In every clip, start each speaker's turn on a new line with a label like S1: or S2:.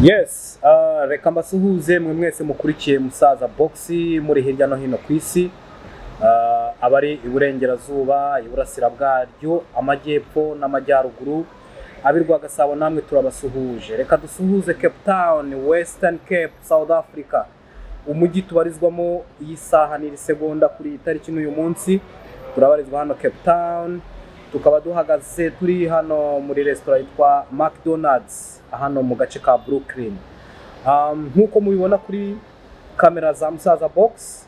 S1: Yes, reka mbasuhuze mwe mwese mukurikiye Musaza Box muri hirya no hino ku isi, abari iburengerazuba, iburasira bwaryo, amajyepfo n'amajyaruguru, ab'i Rwagasabo namwe turabasuhuje. Reka dusuhuze Cape Town, Western Cape, South Africa, umujyi tubarizwamo iyi saha n'iri segonda kuri iyi tariki n'uyu munsi. Turabarizwa hano Cape Town, tukaba duhagaze turi hano muri resitora yitwa McDonald's hano mu gace ka Brooklyn. Nk'uko mubibona kuri kamera za Musaza Box,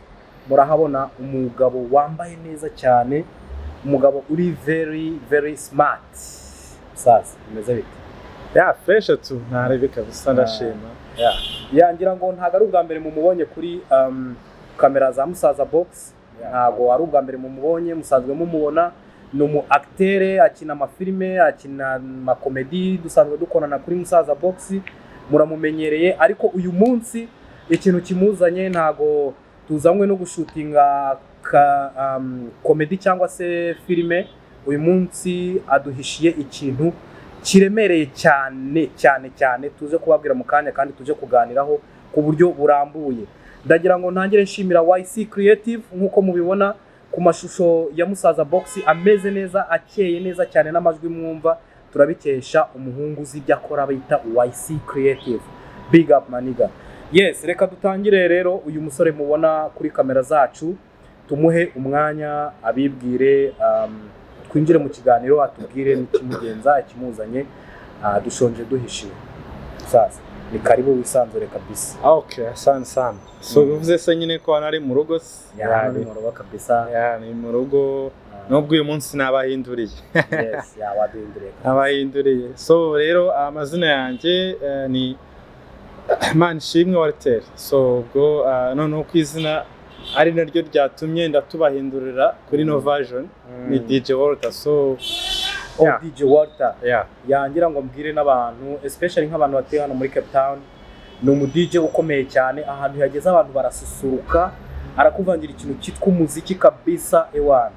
S1: murahabona umugabo wambaye neza cyane, umugabo uri very very smart. Musaza, bimeze bite?
S2: Yeah, fresh tu, ntarebe kabisa, ndashima. Yeah.
S1: Yangira ngo ntabwo ari ubwa mbere mumubonye kuri kamera za Musaza Box. Ntabwo ari ubwa mbere mumubonye, musanzwe mumubona. Ni umu acteur, akina amafilime, akina amakomedi, dusanzwe dukorana kuri Musaza Box, muramumenyereye. Ariko uyu munsi ikintu kimuzanye, ntabwo tuzanywe no gushutinga komedi cyangwa se filime. Uyu munsi aduhishiye ikintu kiremereye cyane cyane cyane, tuze kubabwira mu kanya kandi tuje kuganiraho ku buryo burambuye. Ndagira ngo ntangire nshimira YC Creative. Nk'uko mubibona ku mashusho ya Musaza Box, ameze neza, akeye neza cyane, n'amajwi mwumva turabikesha umuhungu uzi ibyo akora bita YC Creative. Big up, my nigga. Yes, reka dutangire rero. Uyu musore mubona kuri kamera zacu, tumuhe umwanya abibwire, twinjire mu kiganiro, atubwire n'ikimugenza, ikimuzanye. Dushonje duhishiwe. Sasa ni karibu, wisanzure kabisa.
S2: Okay, asante sana. So bivuze se nyine ko hano ari mu rugo se?
S1: Yeah, ni mu rugo kabisa.
S2: Yeah, ni mu rugo, nubwo uyu munsi nabahinduriye.
S1: Yes, yeah, waduhinduriye kabisa.
S2: Nabahinduriye. So rero amazina yanjye ni Manishimwe Walter. So ubwo noneho ku izina ari naryo ryatumye ndatubahindurira kuri no version ni DJ Walter. So
S1: Oh,
S2: yeah.
S1: DJ Walter.
S2: Yeah.
S1: Yangira ngo mbwire n'abantu, especially nk'abantu batuye hano muri Cape Town, ni umu DJ ukomeye cyane. Ahantu yageze abantu barasusuruka, arakuvangira ikintu cyitwa umuziki kabisa. Ewana,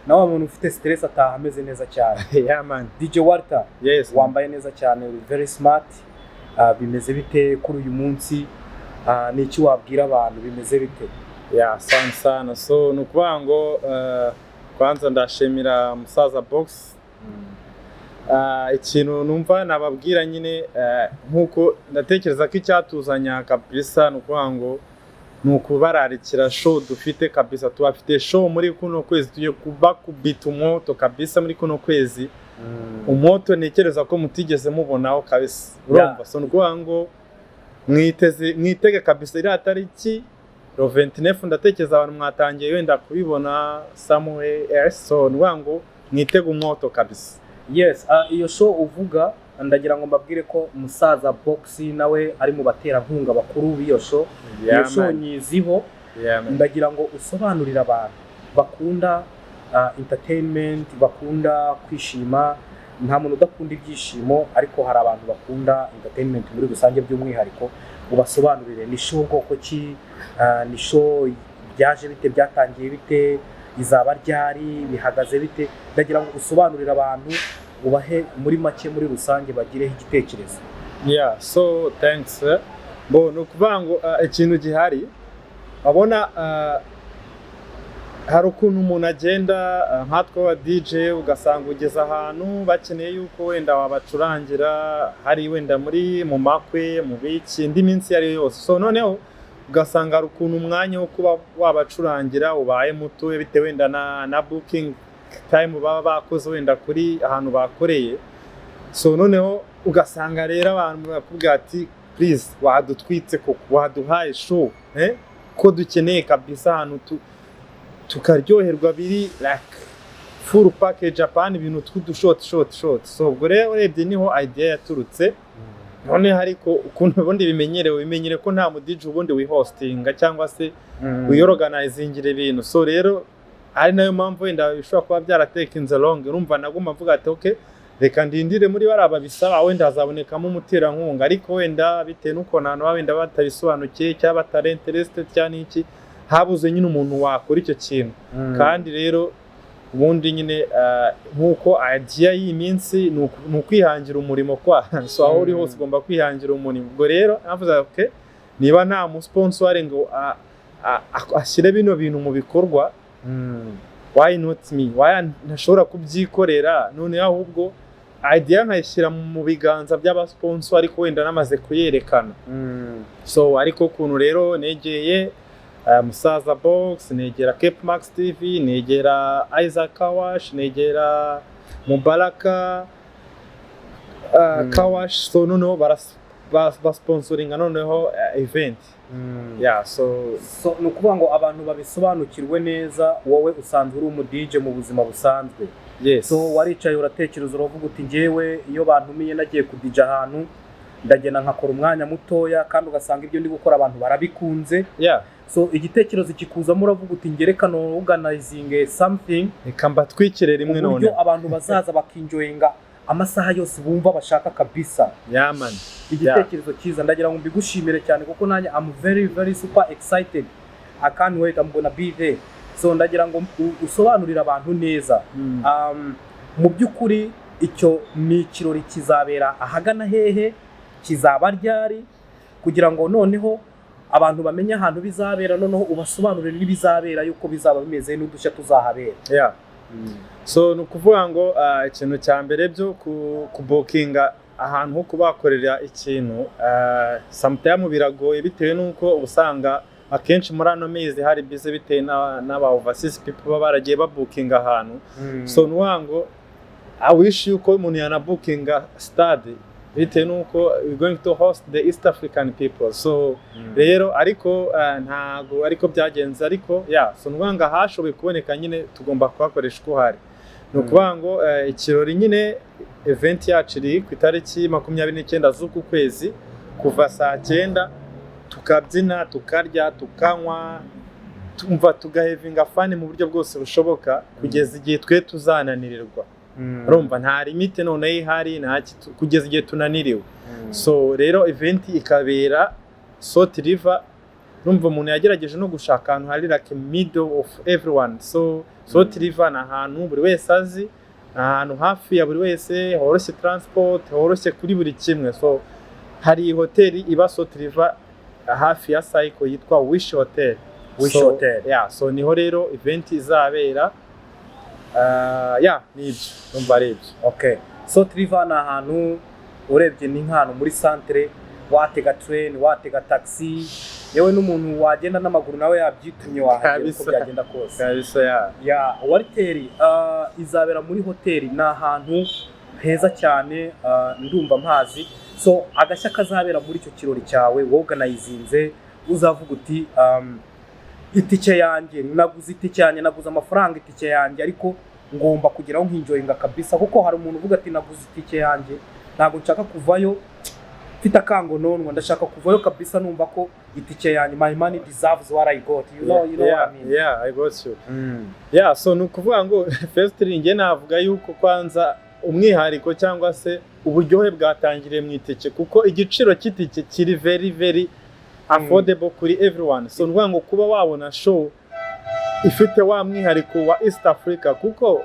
S1: nawe wa muntu ufite stress ataha ameze neza cyane.
S2: Yeah, man.
S1: DJ Walter,
S2: Yes.
S1: wambaye neza cyane, uri very smart. Bimeze bite kuri uyu munsi? Ni iki wabwira abantu? Bimeze bite?
S2: Yeah, asante sana. So ni ukuvuga ngo kwanza ndashimira Musaza Box. Ikintu numva nababwira nyine, nk'uko ndatekereza ko icyatuzanya kabisa, ni ukuvuga ngo ni ukubararikira show dufite kabisa. Tubafite show muri kuno kwezi, tugiye kubakubita umwoto kabisa muri kuno kwezi, umwoto ntekereza ko mutigeze mubonaho kabisa, urumva? So ni ukuvuga ngo mwiteze, mwitege kabisa iriya tariki le 29. Ndatekereza abantu mwatangiye wenda kubibona somewhere else. So ni ukuvuga ngo mwitege umwoto kabisa.
S1: Yes, iyo show uvuga, ndagira ngo mbabwire ko Musaza Box nawe ari mu baterankunga bakuru b'iyo show. Iyo show
S2: man.
S1: nyiziho.
S2: Yeah, man.
S1: Ndagira ngo usobanurire abantu bakunda entertainment, bakunda kwishima. Nta muntu udakunda ibyishimo, ariko hari abantu bakunda entertainment muri rusange by'umwihariko. Ubasobanurire ni show bwoko ki, ni show byaje bite, byatangiye bite, izaba ryari, bihagaze bite? Ndagira ngo usobanurire abantu, ubahe muri make, muri rusange bagireho igitekerezo.
S2: Yeah, so thanks. Bo ni ukuvuga ngo ikintu gihari abona, hari ukuntu umuntu agenda, nkatwe wa DJ, ugasanga ugeze ahantu bakeneye yuko wenda wabacurangira, hari wenda muri mu makwe, mu biki, indi minsi iyo ari yo yose. So noneho ugasanga hari ukuntu umwanya wo kuba wabacurangira ubaye muto, bitewe wenda na booking time baba bakoze wenda kuri ahantu bakoreye. So noneho ugasanga rero abantu barakubwira ati: "Please, wadutwitse koko, waduhaye show, eh? Ko dukeneye kabisa ahantu tukaryoherwa biri like full package, apana ibintu tw'udu short short short." So ubwo rero urebye niho idea yaturutse. Noneho ariko ukuntu ubundi bimenyerewe, bimenyere ko nta mu DJ ubundi wihostinga cyangwa se wiyorganizingira ibintu. So rero ari nayo mpamvu wenda bishobora kuba byaratekinze long. Urumva naguma mvuga ati: "Okay, reka ndindire muri bariya babisaba, wenda hazabonekamo umuterankunga." Ariko wenda bitewe n'ukuntu abantu baba wenda batabisobanukiye cyangwa batari interested cyangwa n'iki, habuze nyine umuntu wakora icyo kintu. Kandi rero Ubundi nyine nk'uko idea y'iyi minsi ni ukwihangira umurimo kwa so aho uri hose ugomba kwihangira umurimo. Ubwo rero navuze, okay, niba nta musponsor ngo ashyire bino bintu mu bikorwa, why not me? Why ntashobora kubyikorera noneho ahubwo idea nkayishyira mu biganza by'abasponsor, ariko wenda namaze kuyerekana? So ariko ukuntu rero negeye Musaza Box, negera Cape Max TV, negera Isaac Kawash, negera Mubaraka Kawash, so noneho basponsoringa noneho event. Yeah, so
S1: So, ni ukuvuga ngo abantu babisobanukirwe neza, wowe usanzwe uri umu DJ mu buzima busanzwe?
S2: Yes.
S1: So waricaye uratekereza, uravuga uti: "Njyewe iyo bantumiye nagiye kudija ahantu, ndagenda nkakora umwanya mutoya kandi ugasanga ibyo ndi gukora abantu barabikunze." So igitekerezo kikuzamo, uravuga uti: "Ngereka organizing something."
S2: Reka mbatwikire rimwe none.
S1: Uburyo abantu bazaza bakinjoyinga amasaha yose bumva bashaka kabisa.
S2: Yeah, man.
S1: Igitekerezo cyiza, ndagira ngo mbigushimire cyane kuko nanjye I'm very very super excited. I can't wait, I'm gonna be there. So ndagira ngo usobanurire abantu neza, mu by'ukuri icyo ni ikirori kizabera ahagana hehe, kizaba ryari, kugira ngo noneho abantu bamenye ahantu bizabera, noneho ubasobanurire n'ibizabera, yuko bizaba bimeze n'udushya tuzahabera.
S2: Yeah. So ni ukuvuga ngo ikintu cya mbere byo kubukinga ahantu ho kubakorera ikintu, sometime biragoye bitewe n'uko usanga akenshi muri ano mezi hari busy bitewe n'aba overseas people baba baragiye babukinga ahantu. So ni ukuvuga ngo I wish yuko umuntu yanabukinga stade bitewe n'uko we going to host the East African people. So rero ariko ntago ariko byagenze, ariko yeah, so ni ukuvuga ngo ahashoboye kuboneka nyine tugomba kuhakoresha uko hari. Ni ukuvuga ngo ikirori nyine, event yacu iri ku itariki 29 z'uku kwezi kuva saa 9, tukabyina, tukarya, tukanywa, tumva tugahavinga fun mu buryo bwose bushoboka kugeza igihe twe tuzananirirwa. Urumva nta limite noneho ihari, nta kugeza igihe tunaniriwe. So rero event ikabera Salt River. Urumva umuntu yagerageje no gushaka ahantu hari like middle of everyone. So Salt River ni ahantu buri wese azi, ni ahantu hafi ya buri wese, horoshye transport, horoshye kuri buri kimwe. So hari hoteli iba Salt River hafi ya Cycle yitwa Wish Hotel.
S1: Wish
S2: So,
S1: Hotel.
S2: Yeah, so niho rero event izabera. Yeah, nibyo, numva ari ibyo.
S1: Okay, Salt River ni ahantu urebye ni nk'ahantu muri centre, watega train, watega taxi, yewe n'umuntu wagenda n'amaguru nawe yabyitumye wahagera uko
S2: Kabisa.
S1: byagenda kose.
S2: Kabisa, yeah.
S1: Ya Walteri izabera muri hoteli, ni ahantu heza cyane, ndumva mpazi. So agashya kazabera muri icyo kirori cyawe woganizinze, uzavuga uti: "Itike yanjye naguze, itike yanjye naguze amafaranga, itike yanjye ariko ngomba kugeraho nkinjoyinga kabisa," kuko hari umuntu uvuga ati: "Naguze itike yanjye, ntabwo nshaka kuvayo mfite akangononwa, ndashaka kuvayo kabisa numva ko itike yanjye, my money deserves what I got." You know
S2: Yeah,
S1: what I mean?
S2: Yeah, I got you. Yeah, so ni ukuvuga ngo firstly njye navuga yuko kwanza umwihariko cyangwa se uburyohe bwatangiriye mu itike, kuko igiciro cy'itike kiri very very affordable kuri everyone. So ni ukuvuga ngo kuba wabona show ifite wa mwihariko wa East Africa, kuko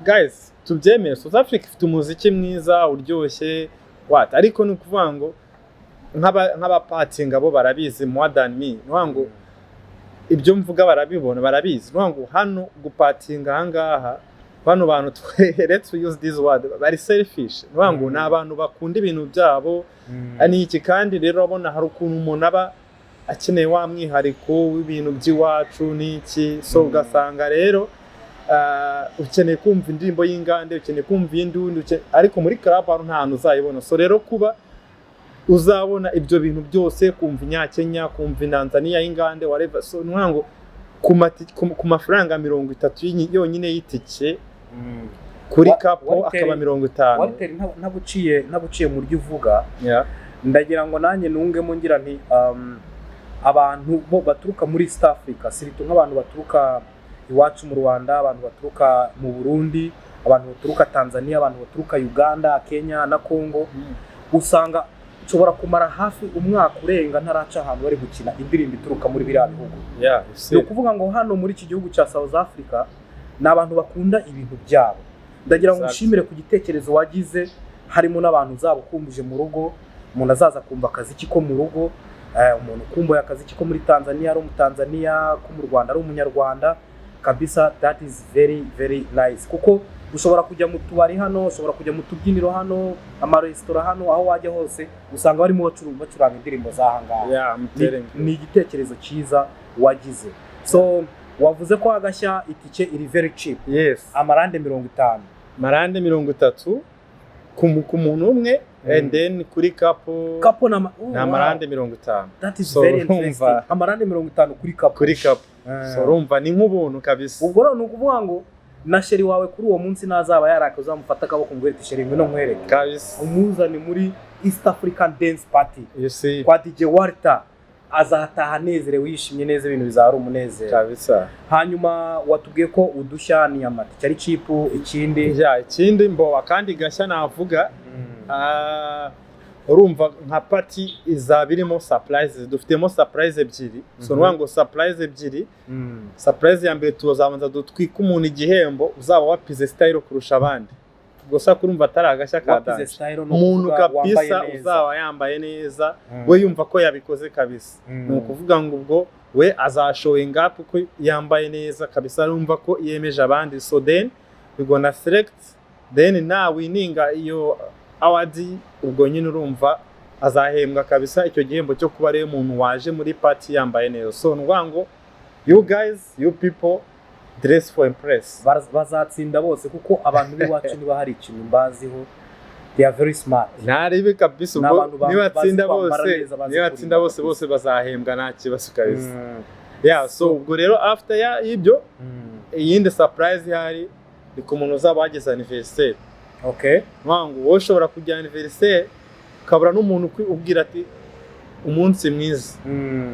S2: guys, tubyemere, South Africa ifite umuziki mwiza uryoshye what, ariko ni ukuvuga ngo nk'abapatinga bo barabizi more than me. Ni ukuvuga ngo ibyo mvuga barabibona, barabizi. Ni ukuvuga ngo hano gupatinga ahangaha, bano bantu let's use this word, bari selfish. Ni ukuvuga ngo ni abantu bakunda ibintu byabo. Ni iki kandi rero urabona hari ukuntu umuntu aba akeneye wa mwihariko w'ibintu by'iwacu n'iki, so ugasanga rero ukeneye kumva indirimbo y'ingande, ukeneye kumva iy'indundi, ariko muri club hano nta hantu uzayibona. So rero kuba uzabona ibyo bintu byose, kumva inyakenya, kumva intanzaniya y'ingande, whatever, so ni ukuvuga ngo ku mafaranga 30 yonyine y'itike kuri couple akaba 50.
S1: Walter, ntaguciye mu ryo uvuga, ndagira ngo nanjye nungemo ngira nti abantu bo baturuka muri East Africa, surtout nk'abantu baturuka iwacu mu Rwanda, abantu baturuka mu Burundi, abantu baturuka Tanzania, abantu baturuka Uganda, Kenya na Congo, usanga nshobora kumara hafi umwaka urenga ntaraca ahantu bari gukina indirimbo ituruka muri biriya bihugu.
S2: Yeah, you see.
S1: Ni ukuvuga ngo hano muri iki gihugu cya South Africa Ni abantu bakunda ibintu byabo. Ndagira ngo ngushimire ku gitekerezo wagize. Harimo n'abantu uzaba ukumbuje mu rugo, umuntu azaza kumva akaziki ko mu rugo, umuntu ukumbuye akaziki ko muri Tanzania ari Umutanzania, ko mu Rwanda ari Umunyarwanda kabisa. That is very very nice, kuko ushobora kujya mu tubari hano, ushobora kujya mu tubyiniro hano, amaresitora hano, aho wajya hose usanga barimo bacuranga indirimbo z'aha ngaha.
S2: Yeah, I'm telling you.
S1: Ni igitekerezo cyiza wagize. So wavuze ko agashya, itike iri very cheap.
S2: Yes.
S1: Amarande 50.
S2: Marande 30 ku muntu umwe, and then kuri couple
S1: Couple na oh,
S2: ni
S1: wow.
S2: amarande 50.
S1: That is
S2: So,
S1: very interesting. Amarande 50 kuri couple.
S2: Kuri couple. So urumva ni nk'ubuntu kabisa.
S1: Ubwo rero ni ukuvuga ngo na chéri wawe kuri uwo munsi nazaba yaraka, uzamufata akaboko ngo ati: "Chéri, ngwino nkwereke."
S2: Kabisa.
S1: Umuzane muri East African Dance Party
S2: You see.
S1: kwa DJ Walter, azataha anezerewe, yishimye neza, ibintu bizaba ari umunezero.
S2: Kabisa.
S1: Hanyuma watubwiye ko udushya ni amatike ari cheap, ikindi?
S2: Yeah, ikindi mbo akandi gashya navuga, urumva nka party izaba irimo surprise. Dufitemo surprise ebyiri. So nuvuga ngo surprise ebyiri. Surprise ya mbere, tuzabanza dutwike umuntu igihembo uzaba wapize style kurusha abandi. Gusa kurumva atari agashya ka
S1: Wapize
S2: danger.
S1: style ni
S2: Umuntu
S1: ukuvuga wambaye
S2: kabisa
S1: neza.
S2: uzaba yambaye neza, we yumva ko yabikoze kabisa. Ni ukuvuga ngo ubwo we azashowinga up kuko yambaye neza kabisa, arumva ko yemeje abandi. So then we gonna select, then na wininga iyo award, ubwo nyine urumva azahembwa kabisa icyo gihembo cyo kuba ariwe muntu waje muri party yambaye neza. So ni ukuvuga ngo you guys, you people, dress for impress.
S1: Bazatsinda bose, kuko abantu b'iwacu, niba hari ikintu mbaziho, they are very smart.
S2: Ntaribi kabisa.
S1: Ni
S2: Ubwo
S1: abantu
S2: nibatsinda
S1: bazi kwambara
S2: bose,
S1: neza, bazi
S2: nibatsinda
S1: kurinda
S2: bose
S1: kabisa.
S2: bose bazahembwa, nta kibazo kabisa. Yeah, so ubwo rero after ya y'ibyo, iyindi surprise ihari ni ku muntu uzaba wagize anniversaire. Ngo wowe ushobora kugira anniversaire ukabura n'umuntu ubwira ati: "Umunsi mwiza."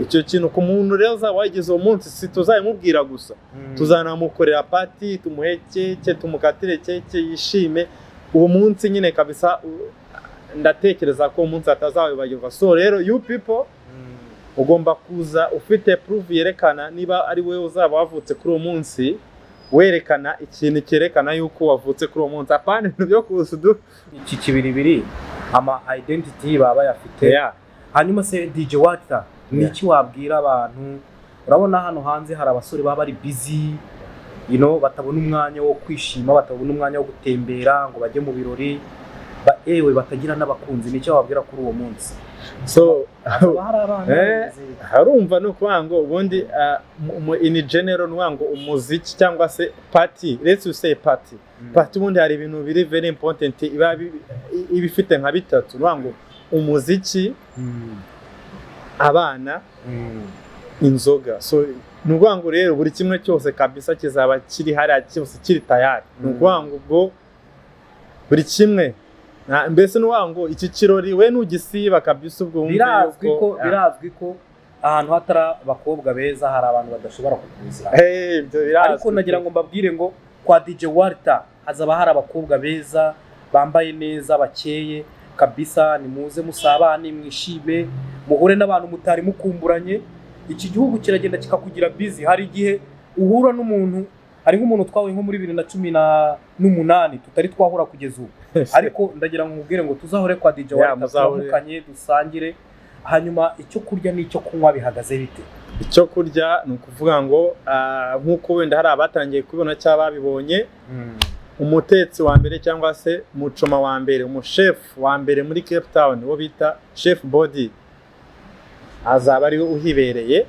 S2: Icyo kintu ku muntu rero uzaba wagize uwo munsi, si tuzabimubwira gusa, tuzanamukorera party, tumuhe cake, tumukatire cake, yishime uwo munsi nyine kabisa. Ndatekereza ko uwo munsi atazawibagirwa. So rero you people, ugomba kuza ufite proof yerekana niba ari wowe uzaba wavutse kuri uwo munsi, werekana ikintu cyerekana yuko wavutse kuri uwo munsi, apana ibintu byo kuza udu
S1: Iki kibiribiri, ama identity baba bayafite. Hanyuma se DJ Walter, ni iki wabwira abantu? Urabona hano hanze hari abasore baba bari busy, batabona umwanya wo kwishima, batabona umwanya wo gutembera ngo bajye mu birori, ewe batagira n'abakunzi. Ni icyo wabwira kuri uwo munsi?
S2: So
S1: Hakaba hari abana bimeze bite?
S2: Harumva ni ukuvuga ngo ubundi in general ni ukuvuga ngo umuziki cyangwa se party, let's say party, party ubundi hari ibintu biri very important iba ifite nka bitatu. Ni ukuvuga ngo umuziki, abana, inzoga. So ni ukuvuga ngo rero buri kimwe cyose kabisa kizaba kiri hariya, cyose kiri tayari. Ni ukuvuga ngo ubwo buri kimwe mbese ni ukuvuga ngo iki kirori we nugisiba kabisa, ubwo wumve
S1: Birazwi
S2: yuko
S1: ko birazwi ko ahantu hatari abakobwa beza hari abantu badashobora kukuzira.
S2: Hey, ibyo birazwi.
S1: Ariko nagira ngo mbabwire ngo kwa DJ Walter hazaba hari abakobwa beza, bambaye neza, bakeye kabisa. Nimuze musabane, mwishime, muhure n'abantu mutari mukumburanye. Iki gihugu kiragenda kikakugira busy. Hari igihe uhura n'umuntu, hari nk'umuntu twahuye nko muri 2018 tutari twahura kugeza ubu. Ariko ndagira ngo nkubwire ngo tuzahure kwa DJ
S2: Yeah,
S1: Walter,
S2: muzahure.
S1: turamukanye, dusangire. Hanyuma icyo kurya n'icyo kunywa bihagaze bite?
S2: Icyo kurya ni ukuvuga ngo nk'uko wenda hari abatangiye kubibona cyangwa babibonye, umutetsi wa mbere cyangwa se mucoma wa mbere, umushefu wa mbere muri Cape Town, uwo bita Chef Body, azaba ariwe uhibereye.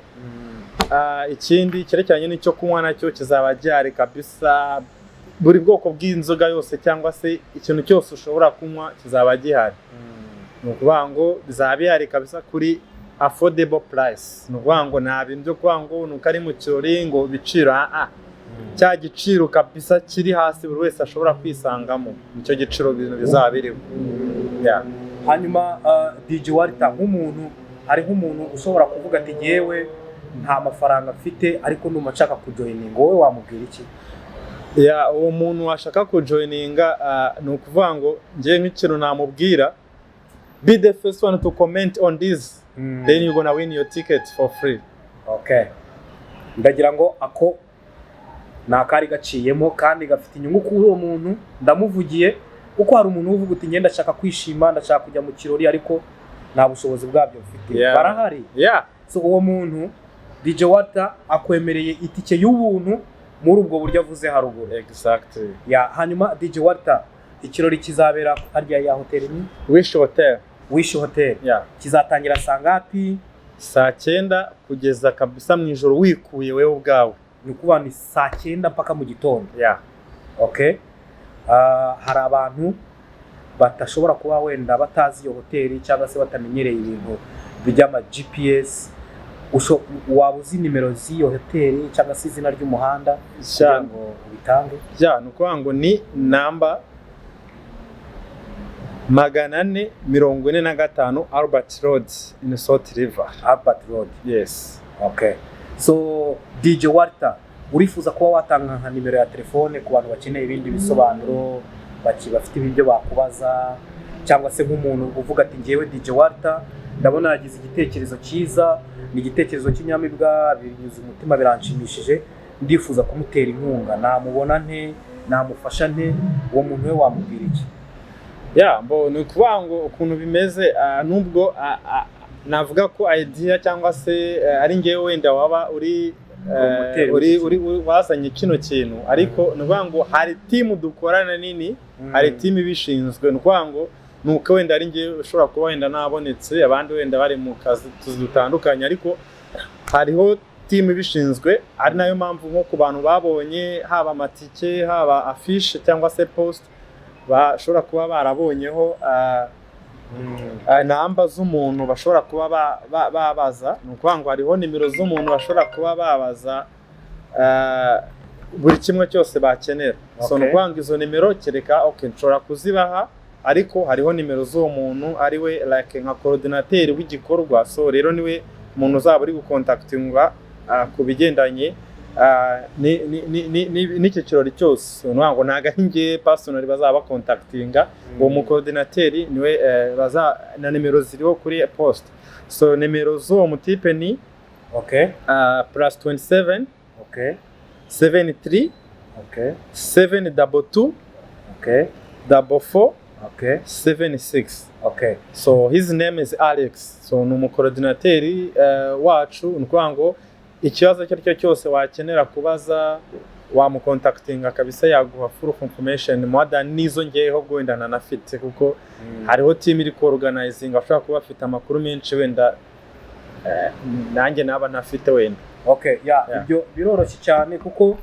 S2: Ikindi cyerekeranye n'icyo kunywa nacyo kizaba gihari kabisa. Buri bwoko bw'inzoga yose cyangwa se ikintu cyose ushobora kunywa kizaba gihari. Ni ukuvuga ngo bizaba bihari kabisa kuri affordable price. Ni ukuvuga ngo nta bintu byo kuvuga ngo nuko ari mu kirori ngo ibiciro, cya giciro kabisa kiri hasi buri wese ashobora kwisangamo, nicyo giciro ibintu bizaba biriho. Yeah.
S1: Hanyuma DJ Walter, nk'umuntu, hari nk'umuntu ushobora kuvuga ati: "Yewe, nta mafaranga mfite, ariko ndumva nshaka kujoininga." Wowe wamubwira iki?
S2: Yeah, uwo muntu washaka kujoininga, ni ukuvuga ngo njye nk'ikintu namubwira: be the first one to comment on this, then you're gonna win your ticket for free.
S1: Okay, ndagira ngo ako Ni akari gaciyemo kandi gafite inyungu kuri uwo muntu, ndamuvugiye, kuko hari umuntu uvuga uti: "Ngenda ndashaka kwishima, ndashaka kujya mu kirori, ariko nta bushobozi bwabyo mfite." Barahari. So uwo muntu, DJ Walter akwemereye itike y'ubuntu muri ubwo buryo avuze haruguru.
S2: Exactly.
S1: Ya, hanyuma DJ Walter, ikirori kizabera harya ya hoteli ni?
S2: Wish Hotel.
S1: Wish Hotel.
S2: Yeah.
S1: Kizatangira saa ngapi?
S2: Saa 9 kugeza kabisa mu ijoro, wikuye wewe ubwawe.
S1: Ni ukuvuga ni saa 9 mpaka mu gitondo?
S2: Yeah.
S1: Okay. Ah, hari abantu badashobora kuba wenda batazi iyo hoteli cyangwa se batamenyereye ibintu by'ama GPS. Waba uzi nimero z'iyo hoteli cyangwa se izina ry'umuhanda kugira ngo ubitange?
S2: Ya, ni ukuvuga ngo ni namba 445 Albert Road in Salt River.
S1: Albert Road?
S2: Yes.
S1: Okay, so DJ Walter, urifuza kuba watanga nka nimero ya telefone ku bantu bakeneye ibindi bisobanuro, bafite ibyo bakubaza, cyangwa se nk'umuntu uvuga ati: "Ngewe DJ Walter ndabona yagize igitekerezo cyiza, ni igitekerezo cy'inyamibwa, binyuze umutima, biranshimishije, ndifuza kumutera inkunga, namubona nte, namufasha nte?" Uwo muntu we wamubwira iki?
S2: Ya, mbo ni ukuvuga ngo ukuntu bimeze, nubwo navuga ko idea cyangwa se ari ngewe wenda waba uri
S1: Promoteri
S2: uri
S1: w'iki
S2: uri wazanye kino kintu, ariko ni ukuvuga ngo hari team dukorana nini, hari team ibishinzwe. Ni ukuvuga ngo ni uko wenda ari ngewe ushobora kuba wenda nabonetse, abandi wenda bari mu kazi tuzi dutandukanye, ariko hariho team ibishinzwe, ari nayo mpamvu nko ku bantu babonye haba amatike, haba affiche cyangwa se post, bashobora kuba barabonyeho namba z'umuntu bashobora kuba babaza. Ni ukuvuga ngo hariho nimero z'umuntu bashobora kuba babaza buri kimwe cyose bakenera. So ni ukuvuga ngo izo nimero, kereka, okay, nshobora kuzibaha, ariko hariho nimero z'uwo muntu ari we like nka coordinateur w'igikorwa. So rero niwe muntu uzaba uri gucontactingwa ku bigendanye n'icyo kirori cyose. So, ni ukuvuga ngo ntabwo ari njye personally bazaba bacontactinga, uwo mucoordinateur niwe baza, na nimero ziriho kuri post. So nimero z'uwo mutipe ni +27 73 722 44 76. So his name is Alex. So ni umucoordinateur wacu. Ni ukuvuga ngo ikibazo icyo ari cyo cyose wakenera kubaza, wamucontactinga kabisa, yaguha full information more than n'izo ngeyeho ubwo wenda nanafite, kuko hariho team iri organizing, ashobora kuba afite amakuru menshi wenda nanjye naba ntafite wenda.
S1: Okay, yeah.
S2: Yeah.
S1: Ibyo biroroshye cyane, kuko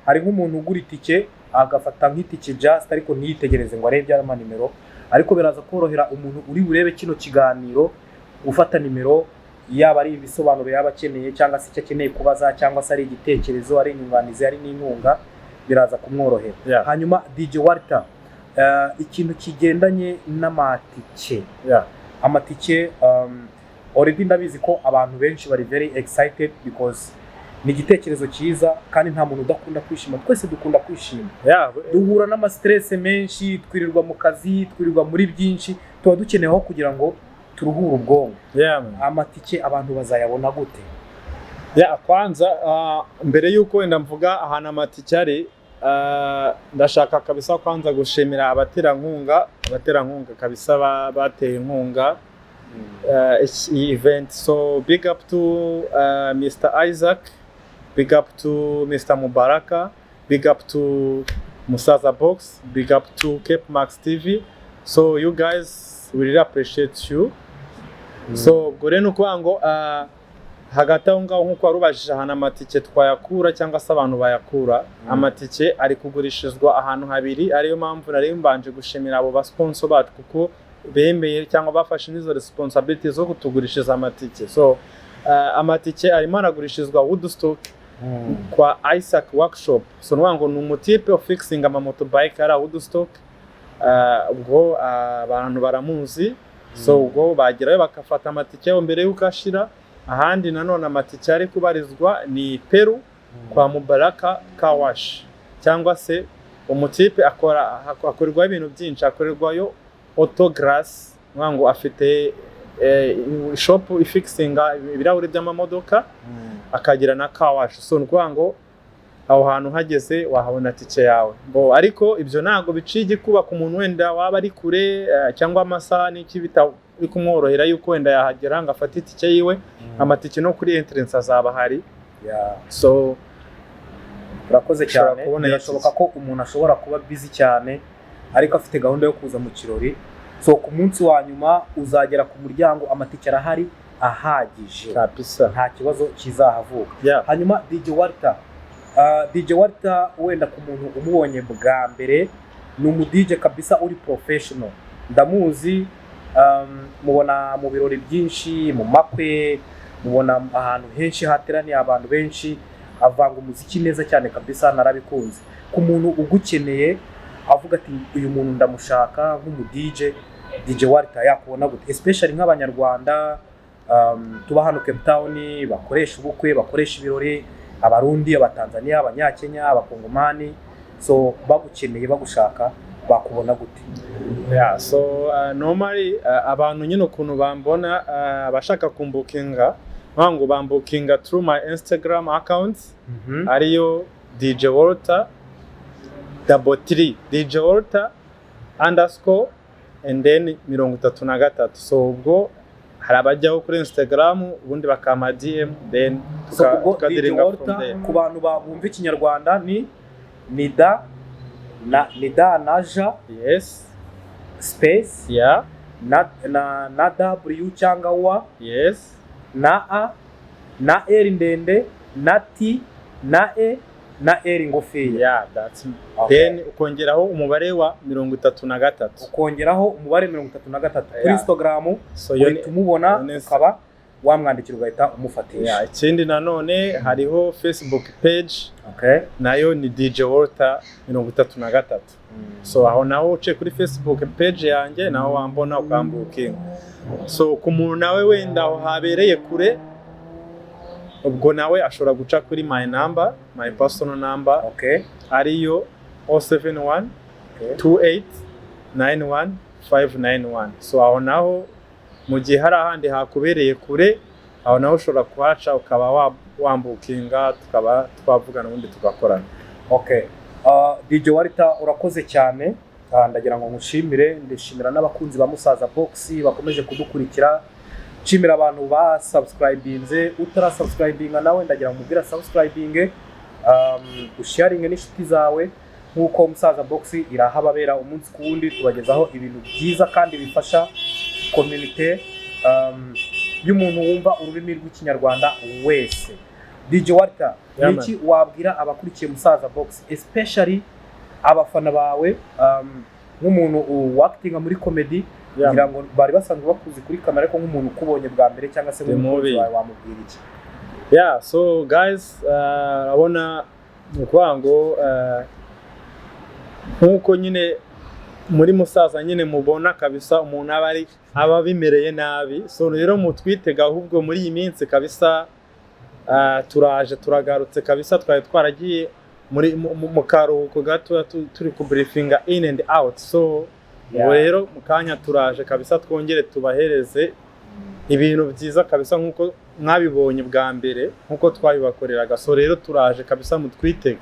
S1: hari nk'umuntu ugura itike agafata nk'itike just, ariko ntiyitegereze ngo arebe iby'amanimero, ariko biraza korohera umuntu uri burebe kino kiganiro gufata nimero, yaba ari ibisobanuro yaba akeneye, cyangwa se icyo akeneye kubaza, cyangwa se ari igitekerezo, ari inyunganizi, ari n'inkunga, biraza kumworohera. Hanyuma DJ Walter, ikintu kigendanye n'amatike, amatike, already ndabizi ko abantu benshi bari very excited because ni igitekerezo cyiza, kandi nta muntu udakunda kwishima, twese dukunda kwishima. Duhura n'amastress menshi, twirirwa mu kazi, twirirwa muri byinshi, tuba dukeneyeho kugira ngo turuhure ubwonko.
S2: Yeah, man.
S1: Amatike abantu bazayabona gute?
S2: Yeah, kwanza mbere y'uko wenda mvuga ahantu amatike ari, ndashaka kabisa kwanza gushimira abaterankunga kabisa bateye inkunga iyi event. So big up to Mr. Isaac, big up to Mr. Mubaraka, big up to Musaza Box, big up to Cape Max TV. So you guys, we really appreciate you. So ubwo rero ni ukuvuga ngo hagati aho ngaho, nk'uko wari ubajije ahantu amatike twayakura cyangwa se abantu bayakura, amatike ari kugurishirizwa ahantu habiri, ariyo mpamvu nari mbanje gushimira abo basponsor bacu, kuko bemeye cyangwa bafashe n'izo responsibility zo kutugurishiriza amatike. So amatike arimo aragurishirizwa Woodstock kwa Isaac Workshop. So ni ukuvuga ngo ni umutipe ufixinga amamotorbike ari Woodstock. Ubwo abantu baramuzi, so ubwo bagerayo bagafata amatike yabo mbere y'uko ashira. Ahandi nanone amatike ari kubarizwa ni Peru kwa Mubaraka Car Wash, cyangwa se umutipe akora, akorerwaho ibintu byinshi, akorerwayo auto glass, ni ngo afite shop ifixinga ibirahuri by'amamodoka, akagira na car wash. So ni ukuvuga ngo Aho hantu hageze wahabona tike yawe bo, ariko ibyo ntabwo biciye igikuba ku muntu wenda waba ari kure, cyangwa amasaha n'iki bitari kumworohera yuko wenda yahagera ngo afate itike yiwe. Amatike no kuri entrance azaba ahari. So
S1: Urakoze
S2: ushobora
S1: cyane.
S2: kubona
S1: Birashoboka ko umuntu ashobora kuba busy cyane ariko afite gahunda yo kuza mu kirori, so ku munsi wa nyuma uzagera ku muryango, amatike arahari ahagije.
S2: Kabisa.
S1: Nta kibazo kizahavuka. Hanyuma DJ Walter, DJ Walter, wenda ku muntu umubonye bwa mbere, ni umu DJ kabisa uri professional. Ndamuzi, mubona mu birori byinshi, mu makwe, mubona ahantu henshi hateraniye abantu benshi, avanga umuziki neza cyane kabisa, narabikunze. Ku muntu ugukeneye avuga ati: "Uyu muntu ndamushaka nk'umu DJ," DJ Walter yakubona gute? Especially nk'Abanyarwanda tuba hano Cape Town, bakoresha ubukwe, bakoresha ibirori, Abarundi, Abatanzania, Abanyakenya, Abakongomani, so bagukeneye, bagushaka, bakubona gute?
S2: Yeah, so normally abantu nyine ukuntu bambona, abashaka kumbukinga, ngo bambukinga through my Instagram account, ariyo DJ Walter 33, DJ Walter underscore and then 33. So ubwo hari abajyaho kuri Instagram, ubundi bakampa DM, then
S1: So ubwo DJ
S2: tukadiringa from
S1: Walter,
S2: there.
S1: ku bantu bumva Ikinyarwanda, ni da na ni da na ja space na W cyangwa wa na A na R ndende na T na E na R ngufiya.
S2: Yeah, that's me.
S1: Okay.
S2: Then ukongeraho umubare wa 33.
S1: Ukongeraho umubare 33 kuri Instagram,
S2: So iyo
S1: uhita umubona,
S2: iyo ni-
S1: ukaba wamwandikira, ugahita umufatisha.
S2: Yeah, ikindi nanone hariho Facebook page, nayo ni DJ Walter 33. So aho naho uciye kuri Facebook page yanjye, naho wambona ukambukinga. So ku muntu nawe wenda aho habereye kure, ubwo nawe ashobora guca kuri my number, my personal number, ariyo 071 28 91 591. So aho naho mu gihe hari ahandi hakubereye kure, aho naho ushobora kuhaca ukaba wambukinga, tukaba twavugana, ubundi tugakorana.
S1: Okay. DJ Walter, urakoze cyane. Ndagira ngo ngushimire, ndishimira n'abakunzi ba Musaza Box bakomeje kudukurikira. Nshimira abantu ba subscribinze, utarasubscribinga nawe ndagira ngo mubwire subscribing, usharinge n'inshuti zawe. Nk'uko Musaza Box irahababera umunsi ku wundi, tubagezaho ibintu byiza kandi bifasha community y'umuntu wumva ururimi rw'Ikinyarwanda wese. DJ Walter,
S2: Yeah,
S1: ni iki wabwira abakurikiye Musaza Box, especially abafana bawe, nk'umuntu wakitinga muri comedy? Ngira ngo bari basanzwe bakuzi kuri kamera, ariko nk'umuntu ukubonye bwa mbere cyangwa se
S2: The
S1: nk'umukunzi
S2: movie.
S1: wawe, wamubwira iki?
S2: Yeah, so guys, urabona, ni ukuvuga ngo nk'uko nyine muri Musaza nyine mubona kabisa umuntu aba ari aba bimereye nabi. So rero mutwitega ahubwo muri iyi minsi kabisa, turaje, turagarutse kabisa. Twari twaragiye muri mu karuhuko gato, turi kubriefinga in and out. So ubu rero mu kanya turaje kabisa, twongere tubahereze ibintu byiza kabisa nk'uko mwabibonye bwa mbere, nk'uko twabibakoreraga. So rero turaje kabisa, mutwitege.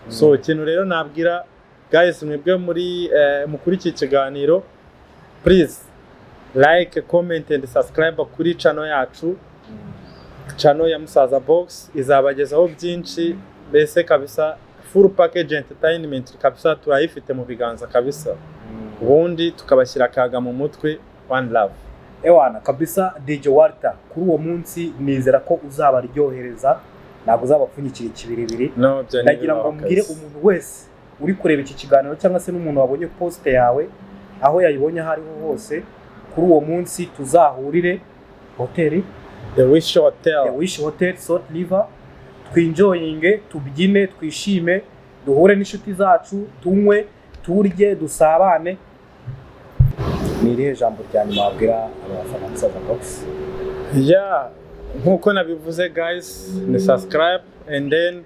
S2: So ikintu rero nabwira guys, mwebwe muri mukuri iki kiganiro, please like, comment and subscribe kuri channel yacu, channel ya Musaza Box. Izabagezaho byinshi mbese kabisa, full package entertainment kabisa, turayifite mu biganza kabisa, ubundi tukabashyira akaga mu mutwe. One love.
S1: Ewana kabisa, DJ Walter, kuri uwo munsi nizera ko uzabaryohereza, ntabwo uzabapfunyikira ikibiribiri.
S2: No, byo
S1: Ndagira ngo mbwire umuntu wese uri kureba iki kiganiro cyangwa se n'umuntu wabonye post yawe, aho yayibonye aho ariho hose, kuri uwo munsi tuzahurire hoteli
S2: The Wish Hotel.
S1: The Wish Hotel, Salt River, twinjoyinge, tubyine, twishime, duhure n'inshuti zacu, tunywe, turye, dusabane. Ni irihe jambo rya nyuma wabwira abafana Musaza Box?
S2: Yeah, nkuko nabivuze guys, ni subscribe and then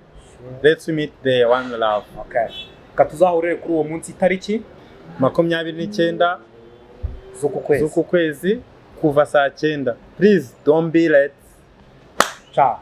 S2: let's meet there. One love.
S1: Okay, reka tuzahurire kuri uwo munsi itariki
S2: 29
S1: z'uku kwezi.
S2: Z'uku kwezi, kuva saa 9. Please don't be late.
S1: Ciao.